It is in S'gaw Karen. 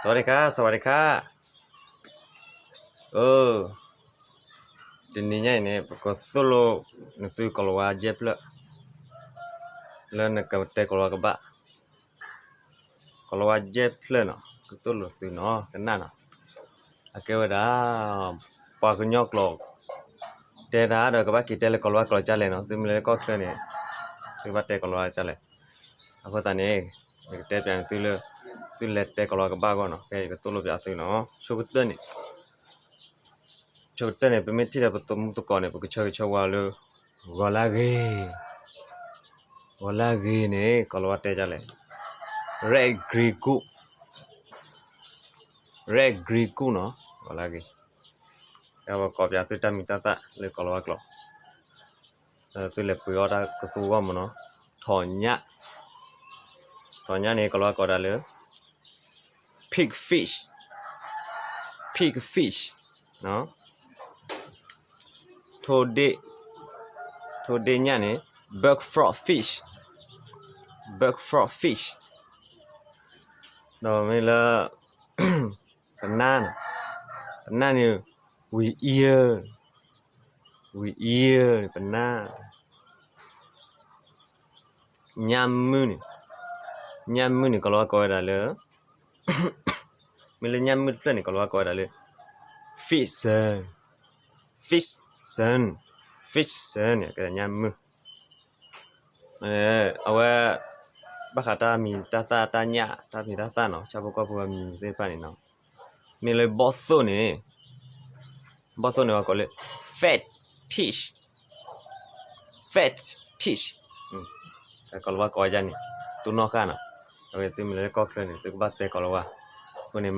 สวัสดีค่ะ สวัสดีค่ะ အိ တနံၤညါအံၤန့ၣ် ပကသိၣ်လိနသုကိၤလၤဝါယဲၢ်ဖျၢၣ် လၢနကတဲကိၤလၤဝါကဘၣ် ကိၤလၤဝါယဲၢ်ဖျၢၣ်နီၤ ကသိၣ်လိသုနီၤ ကနၣ်နီၤ အကဲဝဲဒၣ် ပှၤကညီကျိာ် တဲတၢ်ဒီးကဘၣ်က့ၤတဲလၢကိၤလၤဝါကျိာ်ဒ်လဲၣ်နီၤ သုမ့ၢ်လဲၤလၢကီၢ်ချၢန့ၣ် သုကဘၣ်တဲကိၤလၤဝါဒ်လဲၣ် အဃိသတးန့ၣ် ယကတဲပျးန့ၣ်သုလၢ သုလဲၤတဲကိၤလၤဝါကဘၣ်အဂီၢ်နီၤ ကဲယကသိၣ်လိပျးသုနီၤ ဆိကတၢၢ်န့ၣ် ဆိကတၢၢ်န့ၣ် ပမ့ၢ်ထံၣ်ဒီးပသမူသကိးန့ၣ် ပကဆၢဂ့ၤဆၢဝါလၢ ဂီၤလၢဂ့ၤ ဂီၤလၢဂ့ၤန့ၣ် ကိၤလၤဝါတဲဒ်လဲၣ် red green good red green good နီၤ ဂီၤလၢဂ့ၤ ကဲပကိးပျးသုတၢ်မံၤတၢ်သၣ်လၢကိၤလၤဝါကျိာ် သုလဲၤပှ့ၤအီၣ်တၢ်ကသူအဂီၢ်မ့ၢ်နီၤ ထီၣ်ညၣ် ထီၣ်ညၣ်န့ၣ် ကိၤလၤဝါကိးဒၣ်လၢ pig fish pig fish ထိၣ်ဒ့ၣ် ထိၣ်ဒ့ၣ်ညၣ်န့ၣ် buck frog fish buck frog fish ဒီးမ့ၢ်လၢ ပနၢ်န့ၣ် ပနၢ်န့ၣ် ဝံၤအံၤ ဝံၤအံၤ ပနၢ် ညၣ်မုၢ်န့ၣ် ညၣ်မုၢ်န့ၣ် ကိၤလၤဝါကိးဝဲဒၣ်လၢ မ့ၢ်လၢညၣ်မုၢ်တဖျၢၣ်န့ၣ် ကိၤလၤဝါကိးဝဲဒၣ်လၢ fish sun fish sun fish sun န့ၣ် ကဲဒၣ်ညၣ်မုၢ် အဝဲ ဘၣ်ဃးတၢ်မံၤတၢ်သၣ်တၢ်ညၣ် တၢ်မံၤတၢ်သၣ်နီၤ ဆၣ်ဖိကီၢ်ဖိအမံၤသ့ၣ်တဖၣ်န့ၣ်နီၤ မ့ၢ်လၢဘီၣ်သိၣ်န့ၣ် ဘီၣ်သိၣ်န့ၣ် ကိးလၢ fat fish fat fish ကိၤလၤဝါကိးဝဲဒ်န့ၣ် တိၢ်နီၣ်ဃာ်နီၤ အဝဲသုမ့ၢ်လဲၤလၢကီၢ်ချၢန့ၣ် သုကဘၣ်တဲကိၤလၤဝါ အဃိန့ၣ်